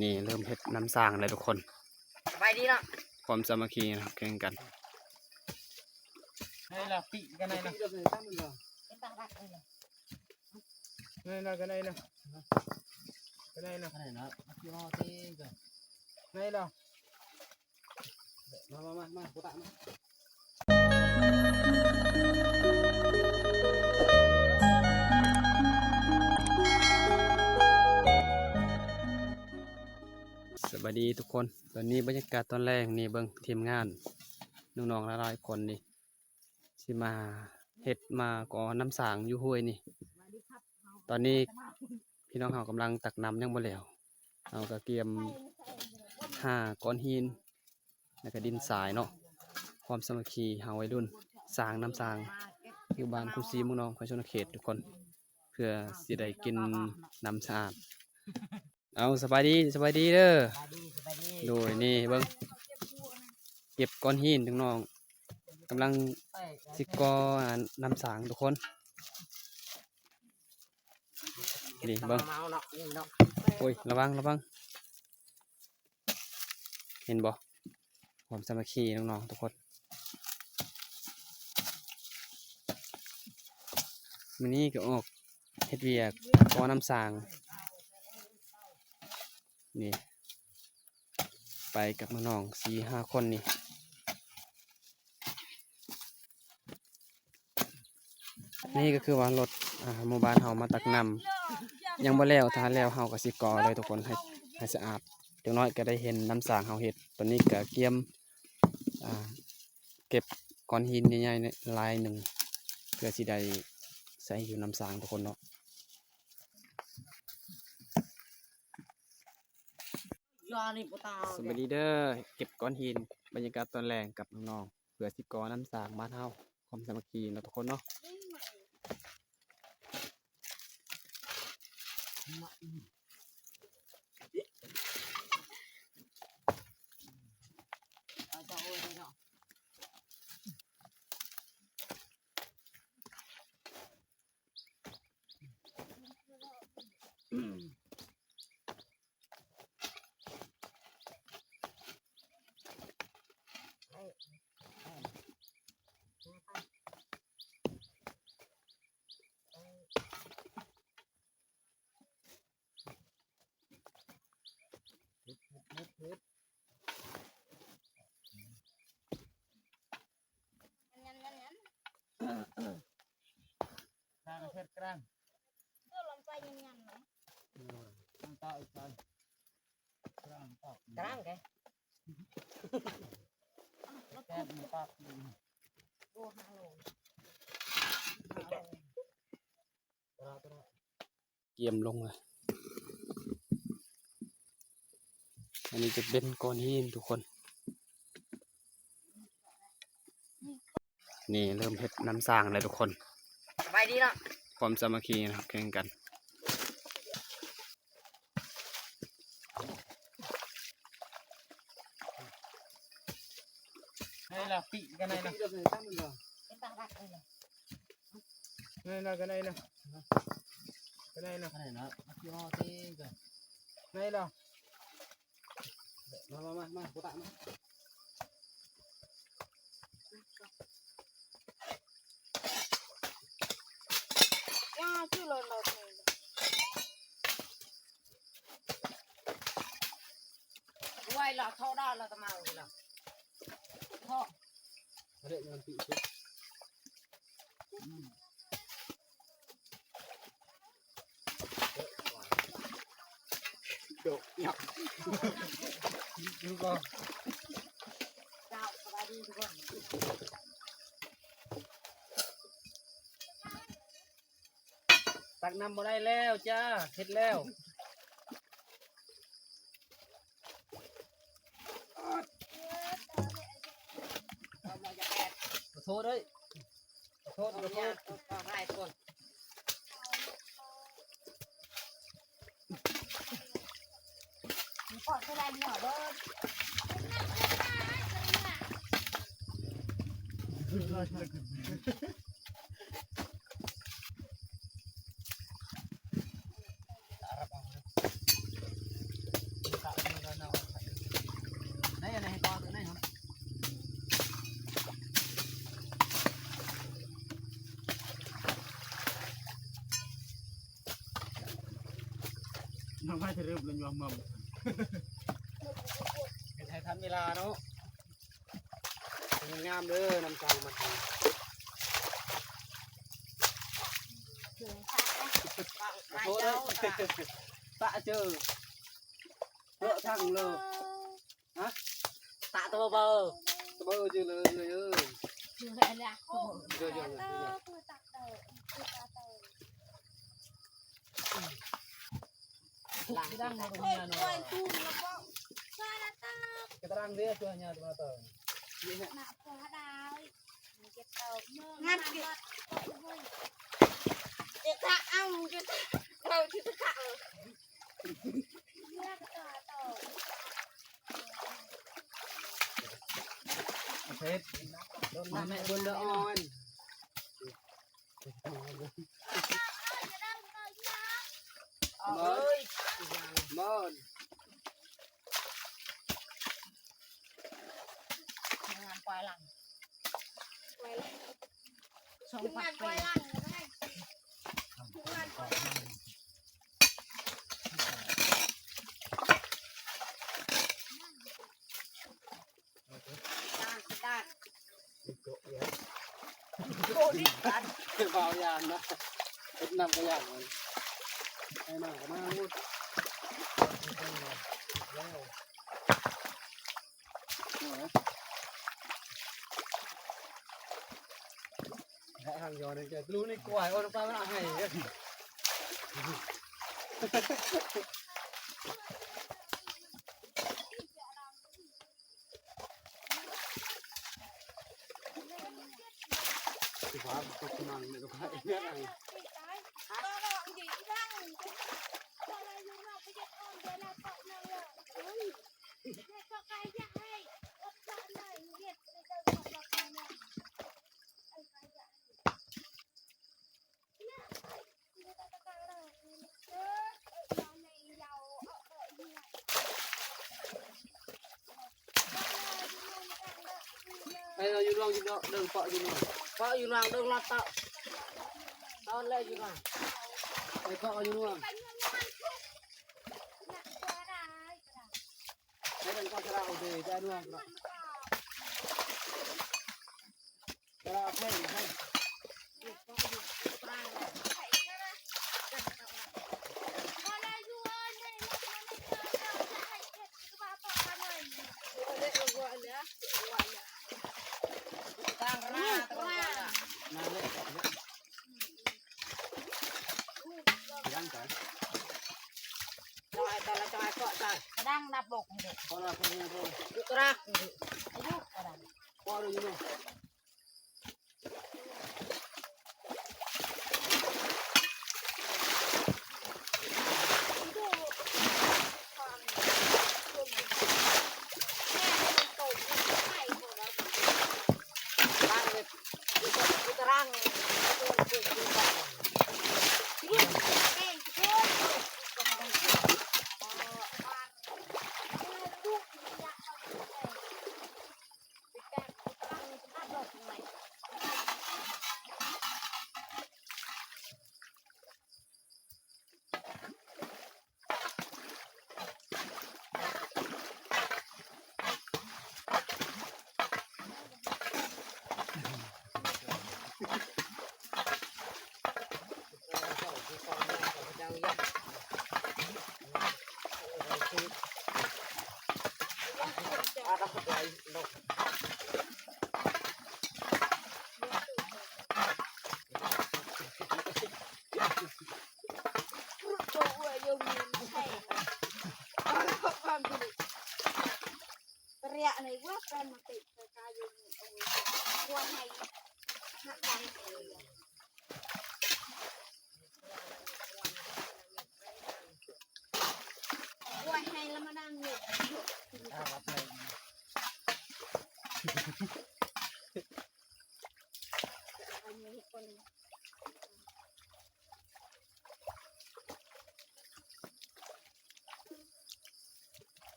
ນີ້ເລີ່ມເຮັດນ້ຳສ້າງແລ້ວທຸກຄົນ. ສະບາຍດີເນາະ. ຄວາມສາມັກຄີນະ ແຂ່ງກັນ. ໄດ້ລະ ປີກກັນໄດ້ລະ ໄດ້ລະ ໄດ້ລະ ໄດ້ລະ ໄດ້ລະ ມາ ມາ ມາ ບໍ່ຕາມາ. ສະບາຍດີທຸກຄົນ. ຕອນນີ້ບັນຍາກາດຕອນແລງນີ້ ເບິ່ງທີມງານນ້ອງໆຫຼາຍໆຄົນນີ້ ຊິມາເຮັດ ມາກໍ່ນ້ຳສ້າງຢູ່ຫ້ວຍນີ້. ຕອນນີ້ພີ່ນ້ອງເຮົາກຳລັງຕັກນ້ຳຍັງບໍ່ແລ້ວ. ເຮົາກະກຽມຫາກ້ອນຫີນ ແລ້ວກະດິນຊາຍເນາະ. ຄວາມສາມັກຄີເຮົາໄວລຸ້ນ ສ້າງນ້ຳສ້າງ ຢູ່ບ້ານຄຸນສີ ເມືອງໜອງ ແຂວງສະຫວັນນະເຂດທຸກຄົນ ເພື່ອຊິໄດ້ກິນນ້ຳສະອາດ. ເອົາ ສະບາຍດີ ສະບາຍດີເດີ. ສະບາຍດີ ສະບາຍດີ. ໂດຍ ນີ້ເບິ່ງ ເກັບກ້ອນຫີນນ້ອງໆ ກຳລັງຊິກໍ່ນ້ຳສ້າງທຸກຄົນ. ນີ້ເບິ່ງ ໂອ້ຍ ລະວັງ ລະວັງ ເຫັນບໍ່ ຄວາມສາມັກຄີນ້ອງໆທຸກຄົນ. ມື້ນີ້ກະອອກເຮັດວຽກກໍ່ນ້ຳສ້າງ ນີ້ ໄປກັບນ້ອງໆສີ່ຫ້າຄົນນີ້. ນີ້ກະຄືວ່າລົດ ອ່າ ໝູ່ບ້ານເຮົາມາຕັກນ້ຳ ຍັງບໍ່ແລ້ວ. ຖ້າແລ້ວເຮົາກະຊິກໍ່ເລີຍທຸກຄົນ ໃຫ້ ໃຫ້ສະອາດ. ຢ່າງໜ້ອຍກະໄດ້ເຫັນນ້ຳສ້າງເຮົາເຮັດ. ຕອນນີ້ກະກຽມ ອ່າ ເກັບກ້ອນຫີນໃຫຍ່ໆລາຍໜຶ່ງ ເພື່ອຊິໄດ້ໃສ່ຢູ່ນ້ຳສ້າງທຸກຄົນເນາະ. ສະບາຍດີເດີ ເກັບກ້ອນຫີນ ບັນຍາກາດຕອນແລງກັບນ້ອງໆ ເພື່ອຊິກໍ່ນ້ຳສ້າງບ້ານເຮົາ. ຄວາມສາມັກຄີເນາະທຸກຄົນເນາະ. ກາງເຮັດກາງ ເອີ ລຳໄປຍຳໆນະ ເອີ ນ້ຳຕາອີກ ກາງ ກາງ ກາງແກ ແກະມັນປາກ ໂອ້ ຫ້າໂລ ຫ້າໂລ ຕະຫຼາດ ຕະຫຼາດ. ກຽມລົງເລີຍ. ອັນນີ້ຈະເປັນກ້ອນຫີນທຸກຄົນ. ນີ້ເລີ່ມເຮັດນ້ຳສ້າງແລ້ວທຸກຄົນ. ສະບາຍດີເນາະ. ຄວາມສາມັກຄີນະ ແຂ່ງກັນ. ໄດ້ລະ ປີກກັນໄດ້ລະ ໄດ້ລະ ໄດ້ລະ ໄດ້ລະ ມາ ມາ ມາ ບໍ່ຕາມາ. ເຈົ້າ ສະບາຍດີທຸກຄົນ. ຕັກນ້ຳບໍ່ໄດ້ແລ້ວຈ້າ ເຮັດແລ້ວ. ຂໍໂທດເດີ ຂໍໂທດ ຂໍໂທດ. ເລີ່ມແລ້ວ ຍອມມາ ເຮັດໃຫ້ທັນເວລາເນາະ. ງາມເດີ ນ້ຳສັງມັນ ໂທດເດີ ຕະເຈີ ເທາະທັງເລີຍ. ຮະ ຕະໂຕເບົາ ຕະເບົາເຈີເລີຍເອີຍ ເຈີເລີຍ ເຈີເລີຍ ເຈີເລີຍ. ກະດາງເດ ເຈົ້າຍາໂຕມາເຕີ ເຈຕະເອົາ ເຈຕະເອົາ ເຈຕະເອົາ. ເຜັດ ມາແມ່ບຸນເດີອ່ອນ ເອີຍ ມາ ງາມປາຍຫຼັງ ສອງປາຍປີ. ໂກະດີກັນ ເບົາຢ່າງນະ ເຮັດນຳກະຢ່າງມັນ ໃຫ້ມາກະມາໝົດ. ທາງຍ້ອນແກະລູກນີ້ກວາຍ ໂອ້ ນ້ຳປາມັນໃຫ້ ໄປເອົາຢູ່ລວງ ຢູ່ເດີ ເດີ ເປາະຢູ່ລວງ ເປາະຢູ່ລວງ ເດີ ລັດເຕາະ ຕອນແລກຢູ່ລວງ ໄປເປາະຢູ່ລວງ. ກະດັງນັບບົກນີ້ເດ້ ກະດັງ ອາຍຸກະດັງ.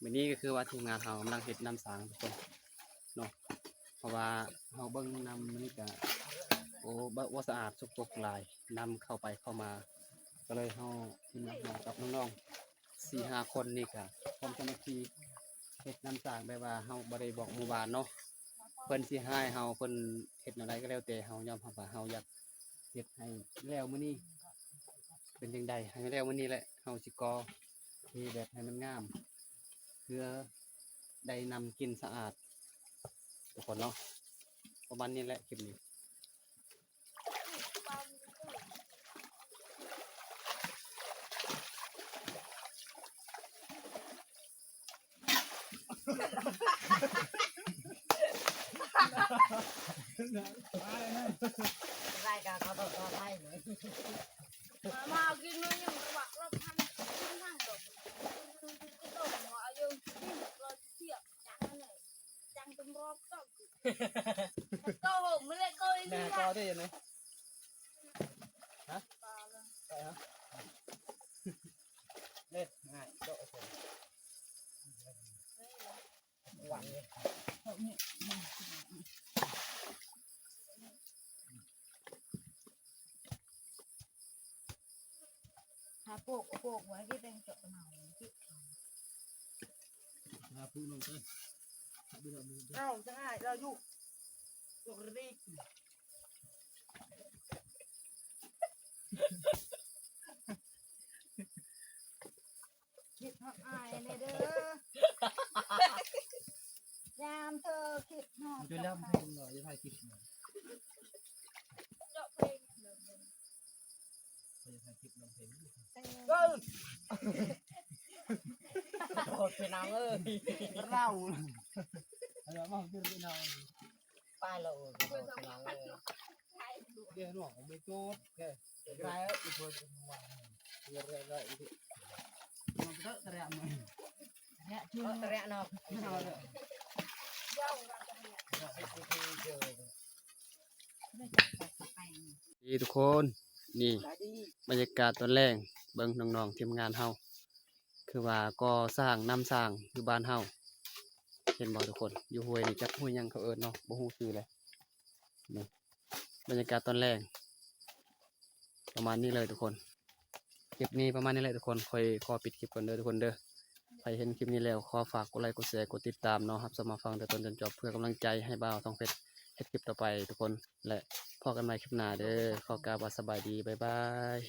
ມື້ນີ້ກໍຄືວ່າທີມງານເຮົາກຳລັງເຮັດນ້ຳສ້າງທຸກຄົນເນາະ ເພາະວ່າເຮົາເບິ່ງນ້ຳນີ້ກໍ ໂອ້ ບໍ່ ບໍ່ສະອາດ ສົກປົກຫຼາຍ ນ້ຳເຂົ້າໄປເຂົ້າມາ ກໍເລີຍເຮົາ ທີມງານເຮົາກັບນ້ອງໆ ສີ່ຫ້າຄົນນີ້ກໍຄວາມສາມັກຄີ ເຮັດນ້ຳສ້າງ ແບບວ່າເຮົາບໍ່ໄດ້ບອກໝູ່ບ້ານເນາະ ເພິ່ນຊິຮ້າຍເຮົາ ເພິ່ນເຮັດແນວໃດກໍແລ້ວແຕ່ ເຮົາຍອມຮັບວ່າເຮົາຢາກເຮັດໃຫ້ແລ້ວມື້ນີ້ ເປັນຈັ່ງໃດ ໃຫ້ແລ້ວມື້ນີ້ແຫຼະ ເຮົາຊິກໍ່ເທແບບໃຫ້ມັນງາມ ເພື່ອໄດ້ນ້ຳກິນສະອາດ ທຸກຄົນເນາະ ປະມານນີ້ແຫຼະຄລິບນີ້. ລາຍການເຂົາຕ້ອງຂໍໄທເລີຍ ມາ ມາເອົາກິນໜ້ອຍໜຶ່ງ ລະຫວ່າງລອບທັນ ກິນທັງດອກ ກິນຕົວຫົວອາຍຸ ລອຍສຽບ ຈັງນັ້ນແຫຼະ ຈັງຕົມຮອບຕ້ອງ ໂກຫົກ ມັນເລີຍໂກອີ ແມ່ ນີ້ ກໍໄດ້ຢູ່ນີ້ ຮະ ປາລະ ໄປຫາ ເຮັດງ່າຍ ໂຈະ ຫວັງເລີຍ ຫາໂປກ ໂປກໄວ້ທີ່ເປັນເຈາະເອົາທີ່ ຫາປູລົງເຕີ ຫາປູລົງເຕີ ເອົາ ຈະຫາຍລາວຢູ່ ປົກກະຕິ ຄິດຮອດອ້າຍແດ່ເດີ ຍາມເທີຄິດຮອດ ຢູ່ແລ້ວ ເຮົາຈະຖ່າຍຄລິບ ເຈາະເພງ ເຮົາຈະຖ່າຍຄລິບຮ້ອງເພງ ເອີ ໂອ້ ພີ່ນ້ອງເອີຍ ເລົ່າ ເອົາມາເປັນພີ່ນ້ອງ ໄປແລ້ວ ໂອ້ຍ ພີ່ນ້ອງເອີຍ ເດ ນ້ອງບໍ່ໂຕດ ເດ ໄດ້ ອີກຄົນວ່າ ເດ ໄດ້ ໄດ້ ອີກ ນ້ອງເຕະຕະແລະ ເຕະ ເຕະ ເນາະ ເດ ນີ້ທຸກຄົນ ນີ້ບັນຍາກາດຕອນແລງ ເບິ່ງນ້ອງໆ ທີມງານເຮົາ ຄືວ່າກໍ່ສ້າງນ້ຳສ້າງຢູ່ບ້ານເຮົາ ເຫັນບໍ່ທຸກຄົນ? ຢູ່ຫ້ວຍນີ້ ຈັກຫ້ວຍຫຍັງເຂົາເອີ້ນເນາະ ບໍ່ຮູ້ຊື່ເລີຍ ນີ້ບັນຍາກາດຕອນແລງ ປະມານນີ້ເລີຍທຸກຄົນ ຄລິບນີ້ປະມານນີ້ແຫຼະທຸກຄົນ ຂ້ອຍຂໍປິດຄລິບກ່ອນເດີທຸກຄົນເດີ ໃຜເຫັນຄລິບນີ້ແລ້ວ ຂໍຝາກກົດໄລ ກົດແຊ ກົດຕິດຕາມເນາະ ຮັບຊົມຮັບຟັງແຕ່ຕົ້ນຈົນຈົບ ເພື່ອກຳລັງໃຈໃຫ້ບ່າວທອງເພັດເຮັດຄລິບຕໍ່ໄປທຸກຄົນ ແລະ ພໍ້ກັນໃໝ່ຄລິບໜ້າເດີ ຂໍກ່າວວ່າສະບາຍດີ ບາຍບາຍ.